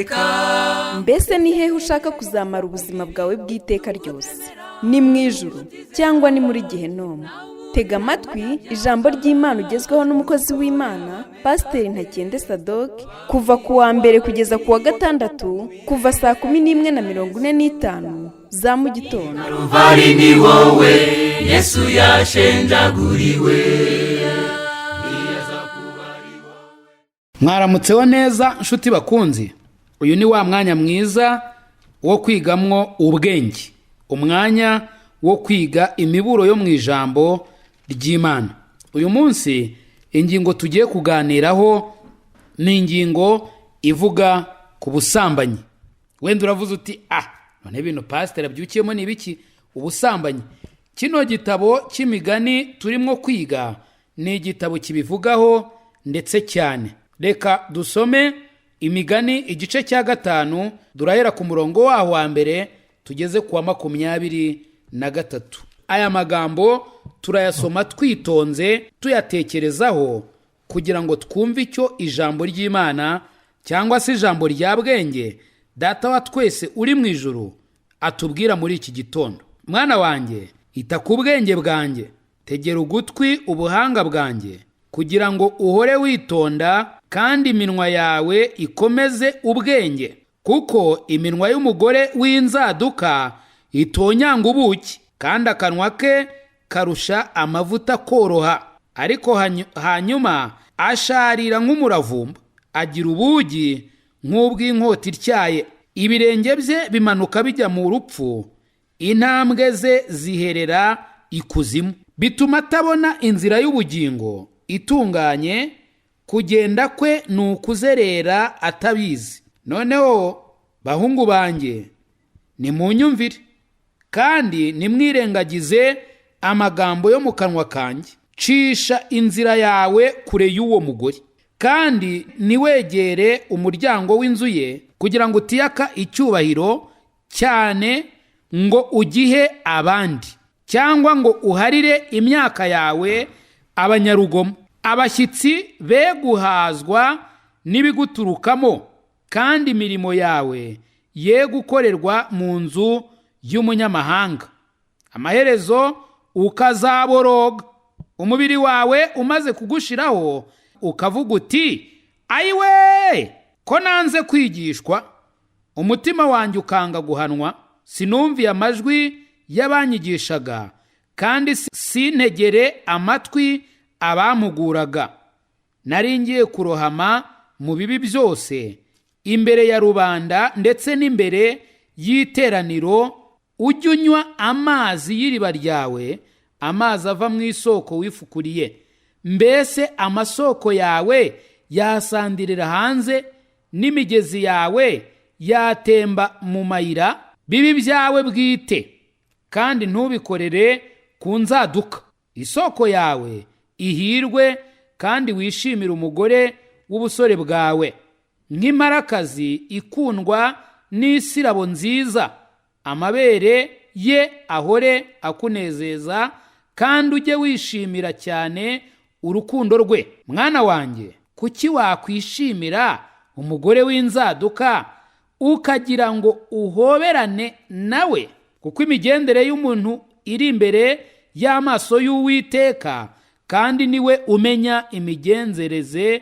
Iteka. Mbese ni hehe ushaka kuzamara ubuzima bwawe bw'iteka ryose? Ni mu ijuru cyangwa ni muri gehinomu? Tega amatwi ijambo ry'Imana ugezweho n'umukozi w'Imana, Pasiteri Ntakende Sadoke, kuva ku wa mbere kugeza ku wa gatandatu, kuva saa 11:45 za mu gitondo. Ruvari ni wowe Yesu yashenjaguriwe. Mwaramutseho neza, nshuti bakunzi. Uyu ni wa mwanya mwiza wo kwigamwo ubwenge, umwanya wo kwiga imiburo yo mu ijambo ry'Imana. Uyu munsi ingingo tugiye kuganiraho ni ingingo ivuga ku busambanyi. Wenda uravuze uti: "Ah, none ibintu pasiteri abyukiyemo ni ibiki? Ubusambanyi?" Kino gitabo cy'Imigani turimo kwiga ni igitabo kibivugaho ndetse cyane. Reka dusome Imigani igice cya 5, durahera ku murongo waho wa mbere tugeze ku wa 23. Aya magambo turayasoma twitonze, tuyatekerezaho, kugira ngo twumve icyo ijambo ry'Imana cyangwa se ijambo rya bwenge, Data wa twese uri mu ijuru, atubwira muri iki gitondo. Mwana wanjye, ita ku bwenge bwanjye, tegera ugutwi ubuhanga bwanjye, kugira ngo uhore witonda kandi iminwa yawe ikomeze ubwenge. Kuko iminwa y'umugore w'inzaduka itonyanga ubuki, kandi akanwa ke karusha amavuta koroha. Ariko hanyuma asharira nk'umuravumba, agira ubugi nk'ubw'inkota ityaye. Ibirenge bye bimanuka bijya mu rupfu, intambwe ze ziherera ikuzimu. Bituma atabona inzira y'ubugingo itunganye, kugenda kwe ni ukuzerera atabizi. Noneho bahungu banjye, nimunyumvire kandi nimwirengagize amagambo yo mu kanwa kanjye. Cisha inzira yawe kure y'uwo mugore, kandi ntiwegere umuryango w'inzu ye, kugira ngo utiyaka icyubahiro cyane ngo ugihe abandi, cyangwa ngo uharire imyaka yawe abanyarugomo. Abashyitsi be guhazwa n'ibiguturukamo, kandi imirimo yawe ye gukorerwa mu nzu y'umunyamahanga. Amaherezo ukazaboroga umubiri wawe umaze kugushiraho, ukavuga uti: "Ayiwe, ko nanze kwigishwa, umutima wanjye ukanga guhanwa, sinumviye amajwi y'abanyigishaga, kandi sintegere amatwi abampuguraga. Nari ngiye kurohama mu bibi byose imbere ya rubanda ndetse n'imbere y'iteraniro." Ujye unywa amazi y'iriba ryawe, amazi ava mu isoko wifukuriye. Mbese amasoko yawe yasandirira hanze, n'imigezi yawe yatemba mu mayira? Bibi byawe bwite, kandi ntubikorere ku nzaduka. Isoko yawe ihirwe, kandi wishimire umugore w'ubusore bwawe, nk'imparakazi ikundwa n'isirabo nziza. Amabere ye ahore akunezeza, kandi ujye wishimira cyane urukundo rwe. Mwana wanjye, kuki wakwishimira umugore w'inzaduka, ukagira ngo uhoberane nawe? Kuko imigendere y'umuntu iri imbere y'amaso y'Uwiteka, kandi niwe umenya imigenzereze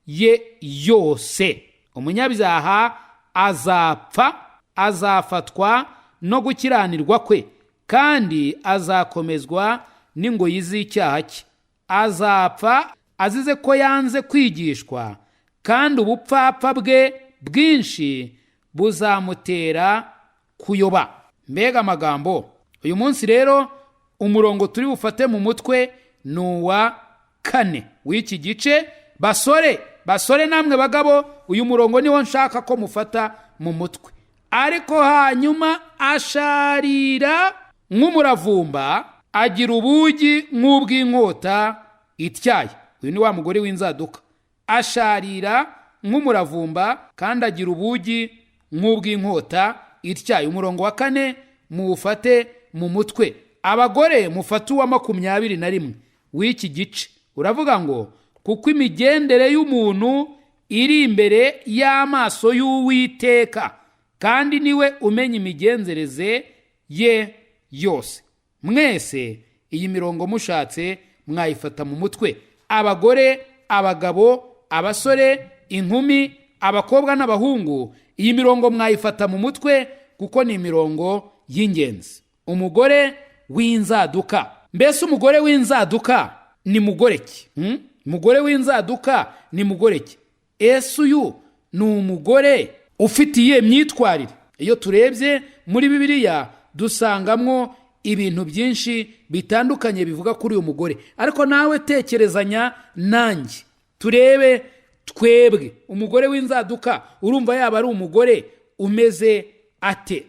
ye yose. Umunyabyaha azapfa, azafatwa no gukiranirwa kwe, kandi azakomezwa n'ingoyi z'icyaha cye. Azapfa azize ko yanze kwigishwa, kandi ubupfapfa bwe bwinshi buzamutera kuyoba. Mbega amagambo! Uyu munsi rero umurongo turi bufate mu mutwe ni uwa 4 w'iki gice. Basore, basore namwe bagabo, uyu murongo niwo nshaka ko mufata mu mutwe. Ariko hanyuma asharira nk'umuravumba, agira ubugi nk'ubw'inkota ityaye. Uyu ni wa mugore w'inzaduka. Asharira nk'umuravumba kandi agira ubugi nk'ubw'inkota ityaye. Umurongo wa 4 muwufate mu mutwe. Abagore, mufate uwa 21 w'iki gice. Uravuga ngo: "Kuko imigendere y'umuntu iri imbere y'amaso y'Uwiteka, kandi niwe umenya imigenzereze ye yose. Mwese iyi mirongo mushatse mwayifata mu mutwe. Abagore, abagabo, abasore, inkumi, abakobwa n'abahungu, iyi mirongo mwayifata mu mutwe kuko ni imirongo y'ingenzi. Umugore w'inzaduka. Mbese umugore w'inzaduka ni mugore ki? Umugore w'inzaduka ni mugore ki? Ese uyu ni umugore ufite iyihe myitwarire? Iyo turebye muri Bibiliya dusangamwo ibintu byinshi bitandukanye bivuga kuri uyu mugore, ariko nawe tekerezanya nanjye turebe twebwe umugore w'inzaduka, urumva yaba ari umugore umeze ate?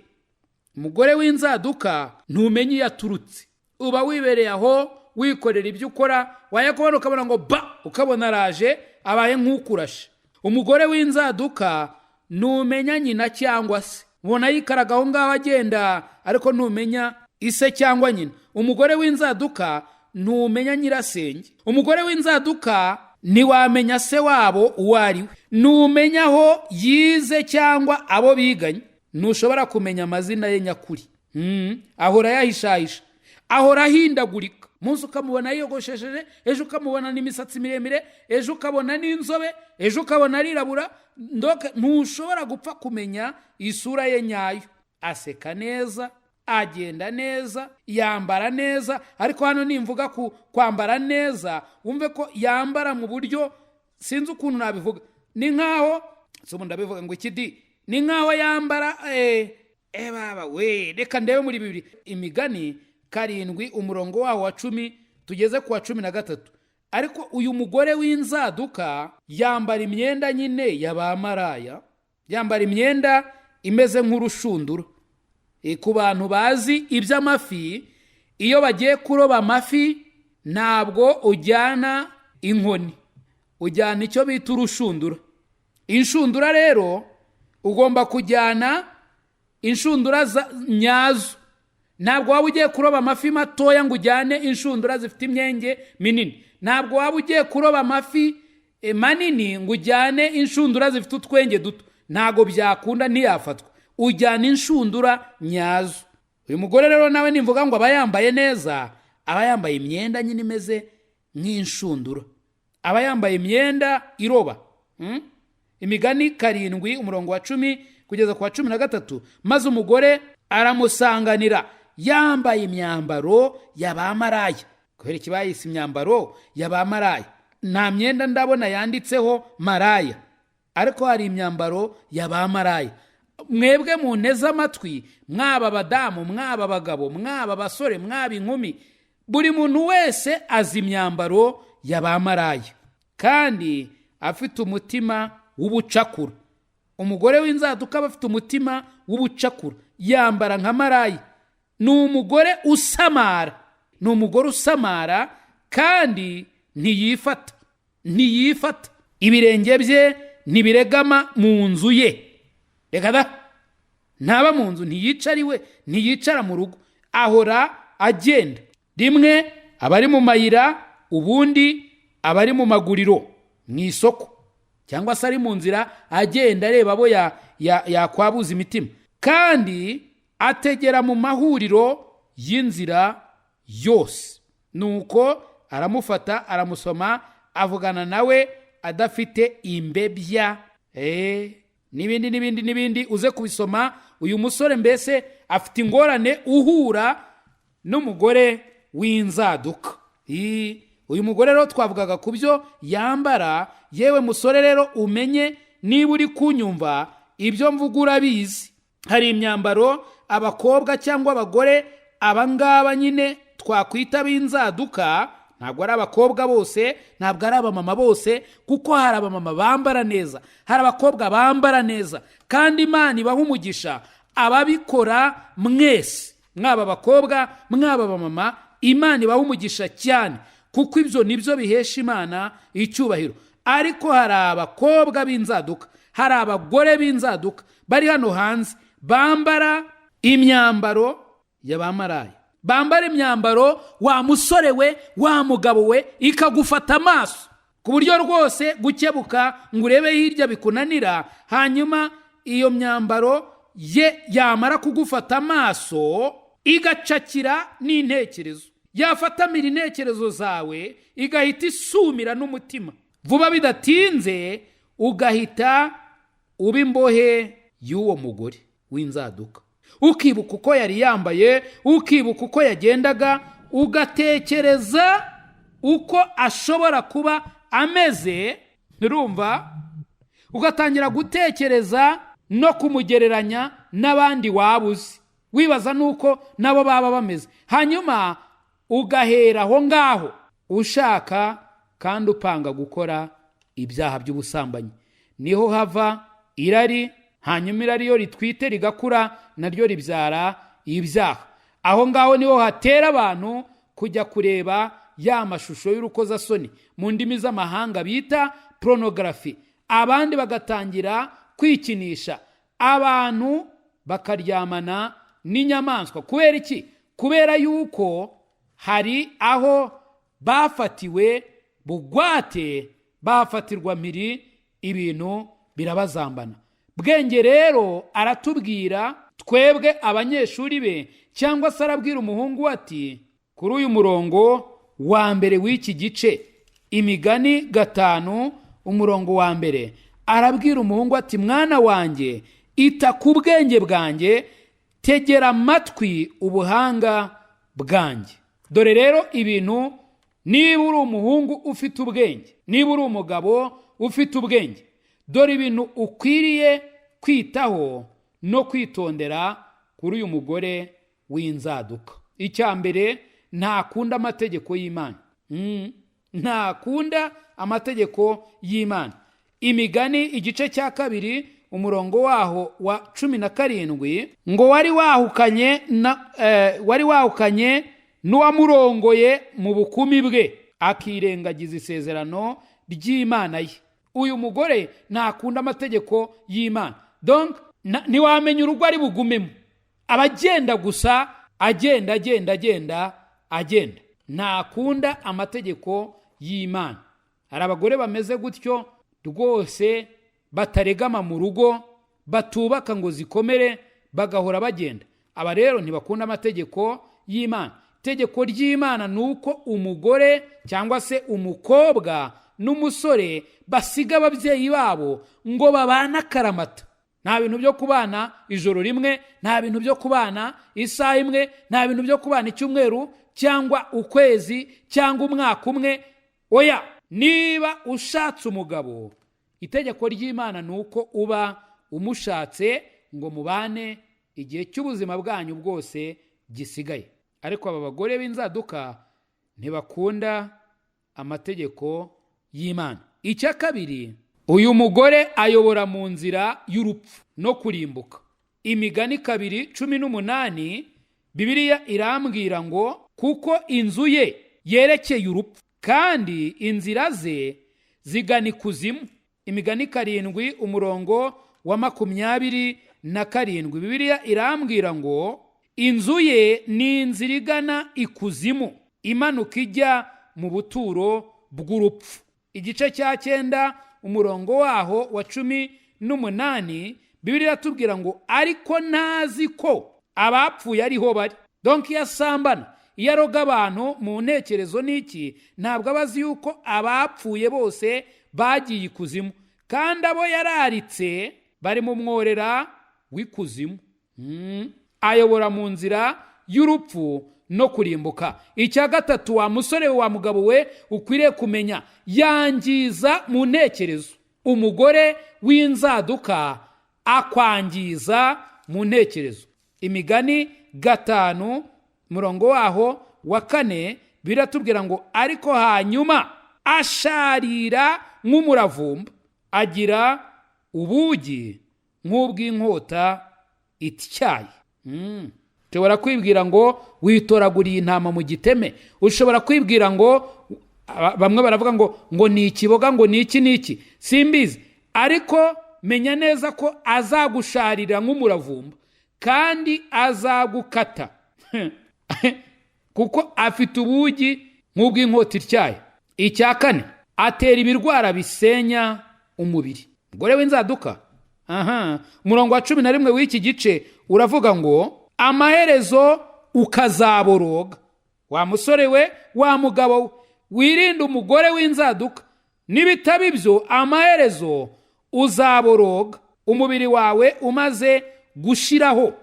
Umugore w'inzaduka ntumenye iyo aturutse, uba wibereye aho wikorera ibyo ukora, wajya kubona ukabona ngo ba, ukabona araje abaye nk'ukurashe. Umugore w'inzaduka ntumenya nyina cyangwa se, ubona yikaraga aho ngaho agenda, ariko ntumenya ise cyangwa nyina. Umugore w'inzaduka ntumenya nyirasenge. Umugore w'inzaduka ntiwamenya se wabo uwo ari we, ntumenya aho yize cyangwa abo biganye, ntushobora kumenya amazina ye nyakuri. Ahora yahishahisha, ahora ahindagurika. Umunsi ukamubona yiyogoshesheje, ejo ukamubona n'imisatsi miremire, ejo ukabona n'inzobe, ejo ukabona arirabura. Ntushobora gupfa kumenya isura ye nyayo. Aseka neza, agenda neza, yambara neza, ariko hano nimvuga ku kwambara neza wumve ko yambara mu buryo sinzi ukuntu nabivuga, ni nkaho si ndabivuga ngo iki di, ni nkaho yambara baba we. Reka ndebe muri bibiri, Imigani 7 umurongo wawo wa 10 tugeze ku wa 13. Ariko uyu mugore w'inzaduka yambara imyenda nyine ya ba maraya, yambara imyenda imeze nk'urushundura. Ku bantu bazi iby'amafi, iyo bagiye kuroba amafi ntabwo ujyana inkoni, ujyana icyo bita urushundura. Inshundura rero ugomba kujyana inshundura nyazo. Ntabwo waba ugiye kuroba amafi matoya ngo ujyane inshundura zifite imyenge minini. Ntabwo waba ugiye kuroba amafi manini ngo ujyane inshundura zifite utwenge duto, ntabwo byakunda, ntiyafatwa. Ujyana inshundura nyazo. Uyu mugore rero nawe nimvuga ngo aba yambaye neza, aba yambaye imyenda nyine imeze nk'inshundura, aba yambaye imyenda iroba. Imigani 7 umurongo wa 10 kugeza ku wa 13. Maze umugore aramusanganira yambaye imyambaro ya ba maraya. Kubera iki bayise imyambaro ya ba maraya? Nta myenda ndabona yanditseho maraya, ariko hari imyambaro ya ba maraya. Mwebwe munteze amatwi, mwaba abadamu, mwaba abagabo, mwaba abasore, mwaba inkumi, buri muntu wese azi imyambaro ya ba maraya, kandi afite umutima w'ubucakura. Umugore w'inzaduka aba afite umutima w'ubucakura, yambara nka maraya. Ni umugore usamara, ni umugore usamara kandi ntiyifata, ntiyifata. Ibirenge bye ntibiregama mu nzu ye. Reka da, ntaba mu nzu, ntiyicara iwe, ntiyicara mu rugo, ahora agenda. Rimwe aba ari mu mayira, ubundi aba ari mu maguriro, mu isoko, cyangwa se ari mu nzira agenda areba abo yakwabuza imitima. Kandi ategera mu mahuriro y'inzira yose. Nuko aramufata aramusoma, avugana nawe adafite imbebya. N'ibindi n'ibindi n'ibindi, uze kubisoma. Uyu musore mbese afite ingorane uhura n'umugore w'inzaduka. Uyu mugore rero twavugaga ku byo yambara. Yewe musore rero, umenye niba uri kunyumva ibyo mvuga urabizi. Hari imyambaro abakobwa cyangwa abagore abangaba nyine twakwita b'inzaduka, ntabwo ari abakobwa bose, ntabwo ari abamama bose, kuko hari abamama bambara neza, hari abakobwa bambara neza, kandi Imana ibaha umugisha ababikora mwese, mwaba abakobwa, mwaba abamama, Imana ibaha umugisha cyane, kuko ibyo nibyo bihesha Imana icyubahiro. Ariko hari abakobwa b'inzaduka, hari abagore b'inzaduka bari hano hanze bambara imyambaro ya ba maraya, bambara imyambaro wa musore we, wa mugabo we, ikagufata amaso. Ku buryo rwose gukebuka ngo urebe hirya bikunanira. Hanyuma iyo myambaro ye yamara kugufata amaso, igacakira n'intekerezo, yafatamira intekerezo zawe, igahita isumira n'umutima vuba bidatinze, ugahita uba imbohe y'uwo mugore w'inzaduka. Ukibuka uko yari yambaye, ukibuka uko yagendaga, ugatekereza uko ashobora kuba ameze, nturumva, ugatangira gutekereza no kumugereranya n'abandi waba uzi, wibaza n'uko nabo baba bameze. Hanyuma ugahera aho ngaho ushaka kandi upanga gukora ibyaha by'ubusambanyi. Niho hava irari. Hanyuma irari iyo ritwite rigakura, naryo ribyara ibyaha. Aho ngaho niho hatera abantu kujya kureba ya mashusho y'urukozasoni, mu ndimi z'amahanga bita pornography. Abandi bagatangira kwikinisha, abantu bakaryamana n'inyamaswa. Kubera iki? Kubera yuko hari aho bafatiwe bugwate, bafatirwa mpiri, ibintu birabazambana. Bwenge rero aratubwira twebwe abanyeshuri be, cyangwa se arabwira umuhungu we ati, kuri uyu murongo wa mbere w'iki gice, Imigani 5 umurongo wa mbere, arabwira umuhungu ati: "Mwana wanjye, ita ku bwenge bwanjye, tegera amatwi ubuhanga bwanjye." Dore rero ibintu, niba uri umuhungu ufite ubwenge, niba uri umugabo ufite ubwenge, dore ibintu ukwiriye kwitaho no kwitondera kuri uyu mugore w'inzaduka. Icya mbere, ntakunda amategeko y'Imana. Ntakunda amategeko y'Imana. Imigani igice cya 2 umurongo waho wa 17 ngo: "Wari wahukanye n'uwamurongoye mu bukumi bwe, akirengagiza isezerano ry'Imana ye." Uyu mugore ntakunda amategeko y'Imana. Donc ntiwamenya urugo ari bugumemo, aba agenda gusa, agenda, agenda, agenda, agenda. Ntakunda amategeko y'Imana. Hari abagore bameze gutyo rwose, bataregama mu rugo, batubaka ngo zikomere, bagahora bagenda. Aba rero ntibakunda amategeko y'Imana. Itegeko ry'Imana ni uko umugore cyangwa se umukobwa n'umusore basiga ababyeyi babo ngo babane akaramata. Nta bintu byo kubana ijoro rimwe, nta bintu byo kubana isaha imwe, nta bintu byo kubana icyumweru cyangwa ukwezi cyangwa umwaka umwe. Oya, niba ushatse umugabo, itegeko ry'Imana ni uko uba umushatse ngo mubane igihe cy'ubuzima bwanyu bwose gisigaye. Ariko aba bagore b'inzaduka ntibakunda amategeko y'Imana. Icya kabiri, uyu mugore ayobora mu nzira y'urupfu no kurimbuka. Imigani 2:18, Bibiliya irambwira ngo: "Kuko inzu ye yerekeye urupfu, kandi inzira ze zigana ikuzimu." Imigani 7 umurongo wa 27, Bibiliya irambwira ngo: "Inzu ye ni inzira igana ikuzimu, imanuka ijya mu buturo bw'urupfu." Igice cya 9 umurongo waho wa 18, Bibiliya iratubwira ngo: "Ariko ntazi ko abapfuye ariho bari." Donc iyo asambana, iyo aroga abantu mu ntekerezo n'iki, ntabwo aba azi yuko abapfuye bose bagiye ikuzimu, kandi abo yararitse bari mu mworera w'ikuzimu. Ayobora mu nzira y'urupfu no kurimbuka. Icya gatatu, wa musore we, wa mugabo we, ukwiriye kumenya, yangiza mu ntekerezo. Umugore w'inzaduka akwangiza mu ntekerezo. Imigani 5 murongo waho wa 4, biratubwira ngo: "Ariko hanyuma asharira nk'umuravumba, agira ubugi nk'ubw'inkota ityaye." Ushobora kwibwira ngo witoraguriye intama mu giteme. Ushobora kwibwira ngo, bamwe baravuga ngo ni ikiboga, ngo ni iki n'iki, simbizi. Ariko menya neza ko azagusharira nk'umuravumba, kandi azagukata, kuko afite ubugi nk'ubw'inkota ityaye. Icya kane, Atera ibirwara bisenya umubiri. Umugore w'inzaduka, aha umurongo wa 11 w'iki gice uravuga ngo amaherezo ukazaboroga. Wa musore we, wa mugabo we, wirinde umugore w'inzaduka, nibitaba ibyo amaherezo uzaboroga umubiri wawe umaze gushiraho.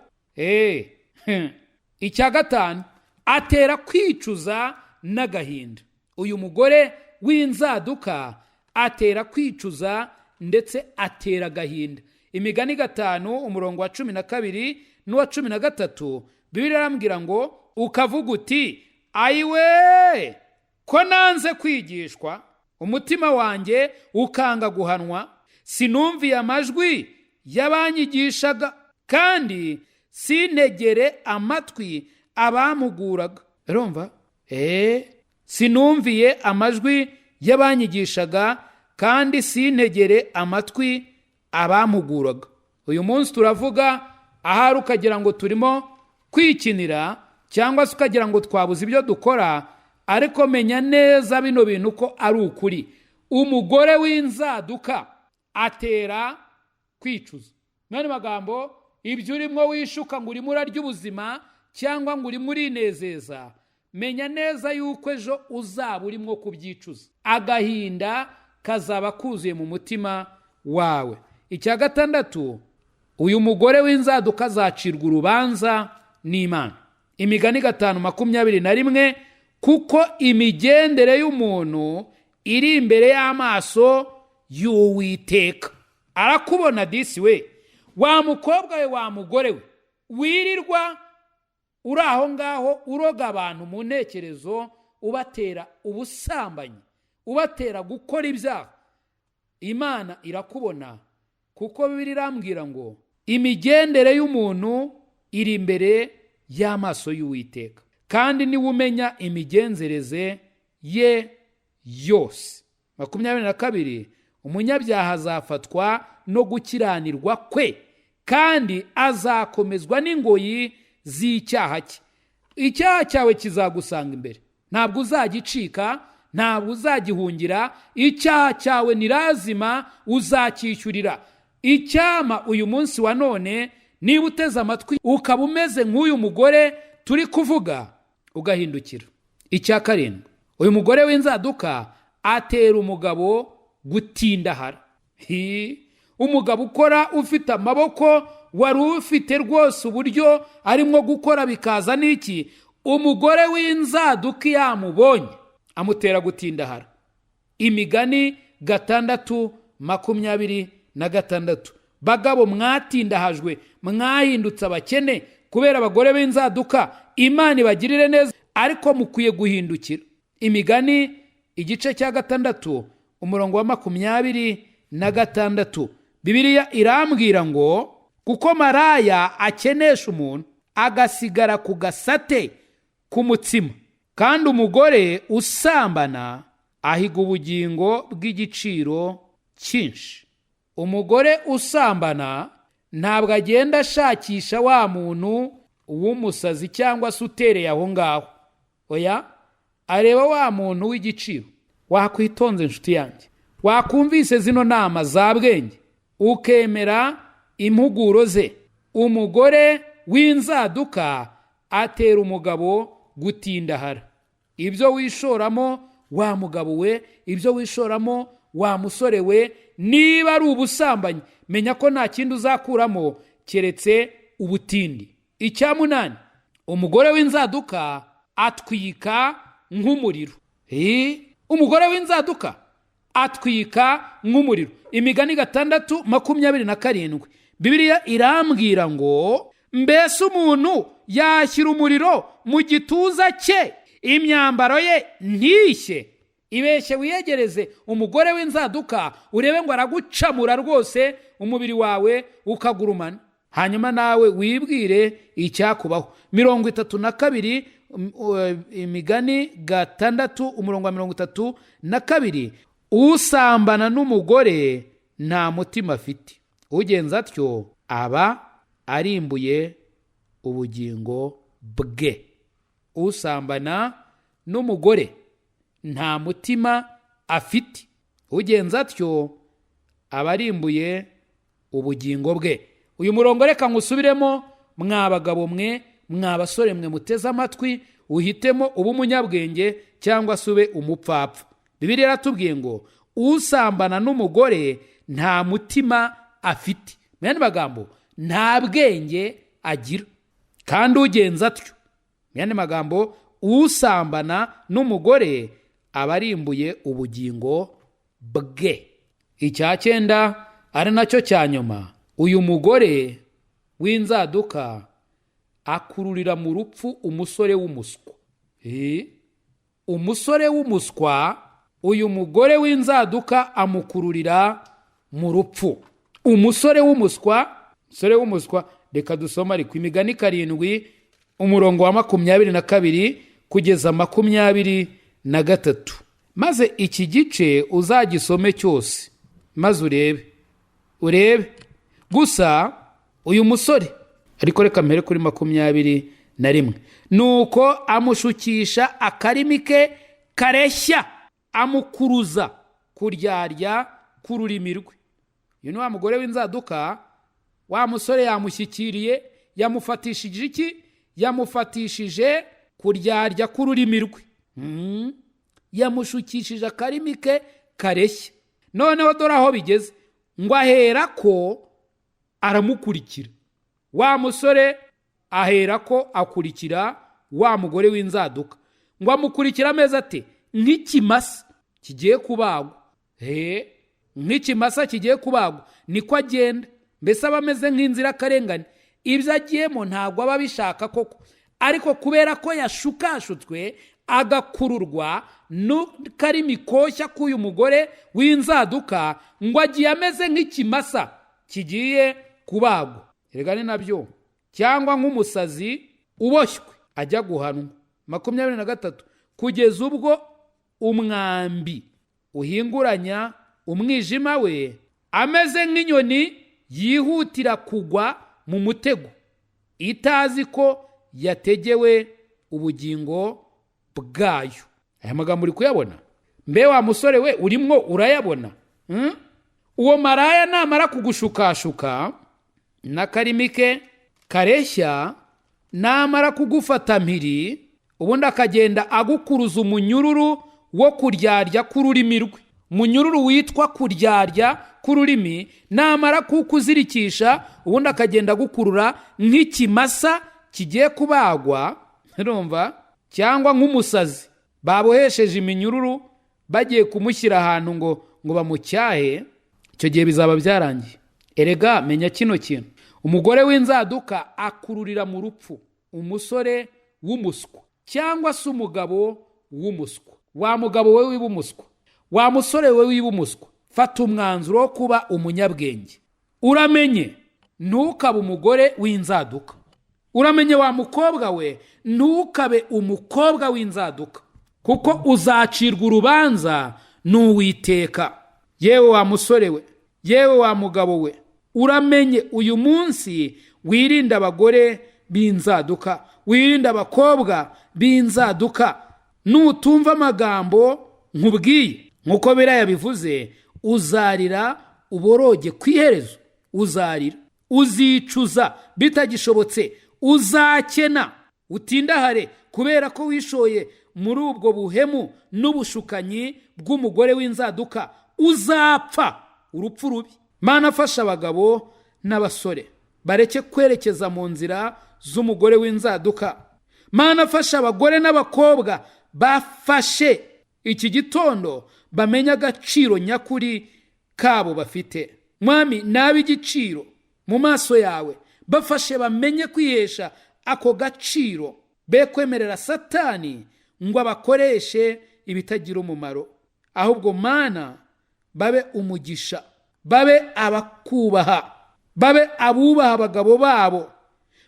Icya gatanu, atera kwicuza n'agahinda. Uyu mugore w'inzaduka atera kwicuza ndetse atera agahinda. Imigani 5 umurongo wa 12 n'uwa 13, Bibiliya irambwira ngo ukavuga uti ayiwe, ko nanze kwigishwa, umutima wanjye ukanga guhanwa, sinumviye amajwi y'abanyigishaga, kandi sintegere amatwi abampuguraga. Urumva? Sinumviye amajwi y'abanyigishaga kandi sintegere amatwi abampuguraga. Uyu munsi turavuga ahari ukagira ngo turimo kwikinira, cyangwa se ukagira ngo twabuze ibyo dukora, ariko menya neza bino bintu ko ari ukuri. Umugore w'inzaduka atera kwicuza. Mwene magambo, ibyo urimo wishuka ngo urimo urarya ubuzima cyangwa ngo urimo urinezeza, menya neza yuko ejo uzaba urimo kubyicuza. Agahinda kazaba kuzuye mu mutima wawe. Icya gatandatu, uyu mugore w'inzaduka azacirwa urubanza n'Imana. Imigani 5:21, kuko imigendere y'umuntu iri imbere y'amaso y'Uwiteka. Arakubona disi we, wa mukobwa we, wa mugore we, wirirwa uri aho ngaho uroga abantu mu ntekerezo, ubatera ubusambanyi, ubatera gukora ibyaha. Imana irakubona, kuko Bibiliya irambwira ngo imigendere y'umuntu iri imbere y'amaso y'Uwiteka, kandi niwe umenya imigenzereze ye yose. 22, umunyabyaha azafatwa no gukiranirwa kwe, kandi azakomezwa n'ingoyi z'icyaha cye. Icyaha cyawe kizagusanga imbere, ntabwo uzagicika, ntabwo uzagihungira. Icyaha cyawe ni lazima uzacyishyurira. Icyama uyu munsi wa none, niba uteze amatwi ukaba umeze nk'uyu mugore turi kuvuga, ugahindukira. Icya karindwi, uyu mugore w'inzaduka atera umugabo gutindahara. Umugabo ukora ufite amaboko, wari ufite rwose uburyo arimo gukora bikaza n'iki, umugore w'inzaduka yamubonye amutera gutindahara. Imigani 6:26, bagabo mwatindahajwe, mwahindutse abakene kubera abagore b'inzaduka, Imana ibagirire neza, ariko mukwiye guhindukira. Imigani igice cya 6 umurongo wa 26, Bibiliya irambwira ngo kuko maraya akenesha umuntu agasigara ku gasate k'umutsima, kandi umugore usambana ahiga ubugingo bw'igiciro cyinshi. Umugore usambana ntabwo agenda ashakisha wa muntu w'umusazi cyangwa se utereye aho ngaho, oya, areba wa muntu w'igiciro. Wakwitonze inshuti yanjye, wakumvise zino nama za bwenge, ukemera impuguro ze. Umugore w'inzaduka atera umugabo gutindahara. Ibyo wishoramo wa mugabo we, ibyo wishoramo wa musore we, niba ari ubusambanyi, menya ko nta kindi uzakuramo keretse ubutindi. Icya munani, umugore w'inzaduka atwika nk'umuriro. Umugore w'inzaduka atwika nk'umuriro. Imigani 6:27, Bibiliya irambwira ngo mbese umuntu yashyira umuriro mu gituza cye, imyambaro ye ntishye. Ibeshye wiyegereze umugore w'inzaduka, urebe ngo aragucamura rwose, umubiri wawe ukagurumana, hanyuma nawe wibwire icyakubaho. 32, Imigani 6 umurongo wa 32, usambana n'umugore nta mutima afite, ugenza atyo aba arimbuye ubugingo bwe. Usambana n'umugore nta mutima afite. Ugenza atyo aba arimbuye ubugingo bwe. Uyu murongo reka nkusubiremo, mwa bagabo mwe, mwa basore mwe muteze amatwi, uhitemo ube umunyabwenge cyangwa se ube umupfapfa. Bibiliya iratubwiye ngo usambana n'umugore nta mutima afite, mu yandi magambo nta bwenge agira. Kandi ugenza atyo, mu yandi magambo usambana n'umugore aba arimbuye ubugingo bwe. Icya cyenda ari nacyo cya nyuma, uyu mugore w'inzaduka akururira mu rupfu umusore w'umuswa. Umusore w'umuswa, uyu mugore w'inzaduka amukururira mu rupfu. Umusore w'umuswa, umusore w'umuswa, reka dusome ariko Imigani 7 umurongo wa 22 kugeza 23, maze iki gice uzagisome cyose maze urebe gusa uyu musore. Ariko reka mpere kuri 21. Nuko amushukisha akarimi ke kareshya, amukuruza kuryarya k'ururimi rwe. Uyu ni wa mugore w'inzaduka, wa musore yamushyikiriye, yamufatishije iki? Yamufatishije kuryarya k'ururimi rwe. Yamushukishije akarimi ke kareshya. Noneho dore aho bigeze, ngo ahera ko aramukurikira. Wa musore ahera ko akurikira wa mugore w'inzaduka, ngo amukurikira ameza ate? Nk'ikimasa kigiye kubagwa. Nk'ikimasa kigiye kubagwa niko agenda, mbese aba ameze nk'inzirakarengane. Ibyo agiyemo ntabwo aba abishaka koko, ariko kubera ko yashukashutswe agakururwa n'akarimi koshya k'uyu mugore w'inzaduka, ngo agiye ameze nk'ikimasa kigiye kubagwa. Erega ni nabyo, cyangwa nk'umusazi uboshywe ajya guhanwa. 23, kugeza ubwo umwambi uhinguranya umwijima we, ameze nk'inyoni yihutira kugwa mu mutego, itazi ko yategewe ubugingo bwayo. Aya magambo uri kuyabona? Mbe wa musore we, urimwo urayabona? Uwo maraya namara kugushukashuka n'akarimi ke kareshya, namara kugufata mpiri, ubundi akagenda agukuruza umunyururu wo kuryarya k'ururimi rwe, umunyururu witwa kuryarya k'ururimi, namara kukuzirikisha, ubundi akagenda agukurura nk'ikimasa kigiye kubagwa, urumva, cyangwa nk'umusazi babohesheje iminyururu bagiye kumushyira ahantu ngo bamucyahe. Icyo gihe bizaba byarangiye. Erega menya kino kintu, umugore w'inzaduka akururira mu rupfu umusore w'umuswa cyangwa se umugabo w'umuswa. Wa mugabo we wiba umuswa, wa musore we wiba umuswa, fata umwanzuro wo kuba umunyabwenge. Uramenye ntukabe umugore w'inzaduka. Uramenye wa mukobwa we, ntukabe umukobwa w'inzaduka, kuko uzacirwa urubanza n'Uwiteka. Yewe wa musore we, yewe wa mugabo we, uramenye uyu munsi wirinde abagore b'inzaduka, wirinde abakobwa b'inzaduka. Nutumva amagambo nkubwiye, nk'uko biriya bivuze, uzarira uboroge ku iherezo, uzarira, uzicuza bitagishobotse, uzakena utindahare kubera ko wishoye muri ubwo buhemu n'ubushukanyi bw'umugore w'inzaduka, uzapfa urupfu rubi. Mana, afasha abagabo n'abasore bareke kwerekeza mu nzira z'umugore w'inzaduka. Mana, afasha abagore n'abakobwa bafashe iki gitondo bamenye agaciro nyakuri kabo bafite. Mwami, nabe igiciro mu maso yawe, bafashe bamenye kwihesha ako gaciro, be kwemerera Satani ngo abakoreshe ibitagira umumaro, ahubwo Mana babe umugisha, babe abakubaha, babe abubaha abagabo babo,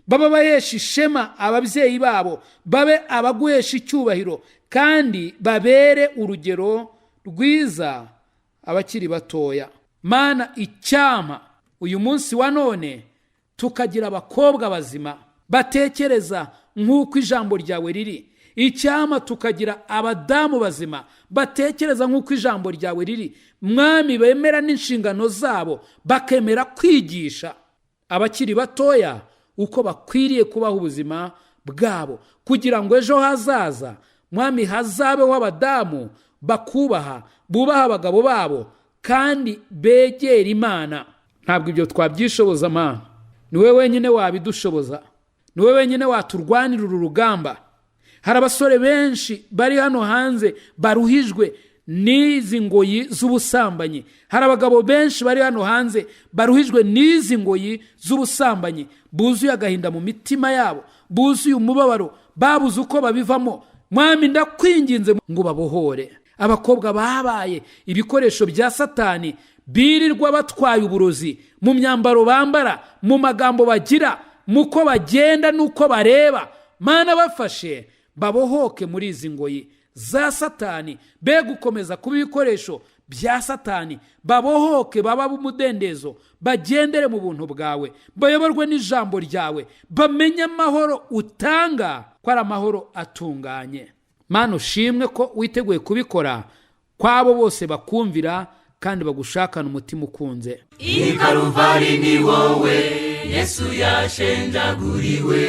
babe abahesha ishema ababyeyi babo, babe abaguhesha icyubahiro, kandi babere urugero rwiza abakiri batoya. Mana, icyampa uyu munsi wa none tukagira abakobwa bazima batekereza nk'uko ijambo ryawe riri, Icyampa tukagira abadamu bazima batekereza nk'uko ijambo ryawe riri, Mwami, bemera n'inshingano zabo, bakemera kwigisha abakiri batoya uko bakwiriye kubaho ubuzima bwabo, kugira ngo ejo hazaza, Mwami, hazabeho abadamu bakubaha, bubaha abagabo babo kandi begera Imana. Ntabwo ibyo twabyishoboza, Mana, ni wowe wenyine wabidushoboza, ni wowe wenyine waturwanira uru rugamba. Hari abasore benshi bari hano hanze baruhijwe n'izi ngoyi z'ubusambanyi. Hari abagabo benshi bari hano hanze baruhijwe n'izi ngoyi z'ubusambanyi, buzuye agahinda mu mitima yabo, buzuye umubabaro, babuze uko babivamo. Mwami, ndakwinginze ngo babohore. Abakobwa babaye ibikoresho bya Satani, birirwa batwaye uburozi mu myambaro bambara, mu magambo bagira, mu ko bagenda n'uko bareba. Mana, bafashe babohoke muri izi ngoyi za Satani, be gukomeza kuba ibikoresho bya Satani. Babohoke, baba umudendezo, bagendere mu buntu bwawe, bayoborwe n'ijambo ryawe, bamenye amahoro utanga ko ari amahoro atunganye. Mana, ushimwe ko witeguye kubikora kw'abo bose bakumvira kandi bagushakana umutima ukunze. I Karuvari ni wowe Yesu yashenjaguriwe.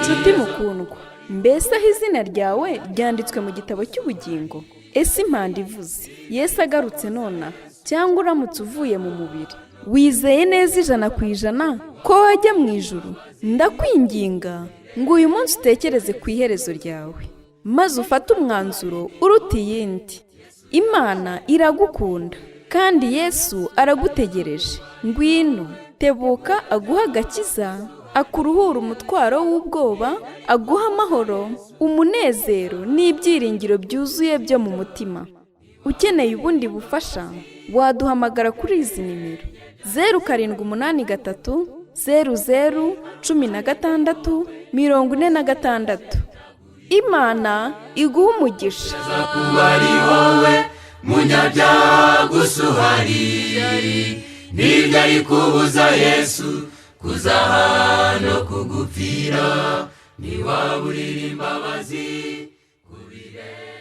Nshuti mukundwa, mbese aho izina ryawe ryanditswe mu gitabo cy'ubugingo? Ese impanda ivuze, Yesu agarutse nonaha, cyangwa uramutse uvuye mu mubiri, wizeye neza 100% ko wajya mu ijuru? Ndakwinginga ngo uyu munsi utekereze ku iherezo ryawe, maze ufate umwanzuro uruta iyindi. Imana iragukunda kandi Yesu aragutegereje. Ngwino, tebuka aguhe agakiza, akuruhura umutwaro w'ubwoba, aguha amahoro, umunezero n'ibyiringiro byuzuye byo mu mutima. Ukeneye ubundi bufasha, waduhamagara kuri izi nimero: 0783 00 16 46. Imana iguha umugisha. Kuba ari wowe munyabyaha gusa uhari, nibyo ari kubuza Yesu kuzaha no kugupfira, ntiwaburira imbabazi ku birenge.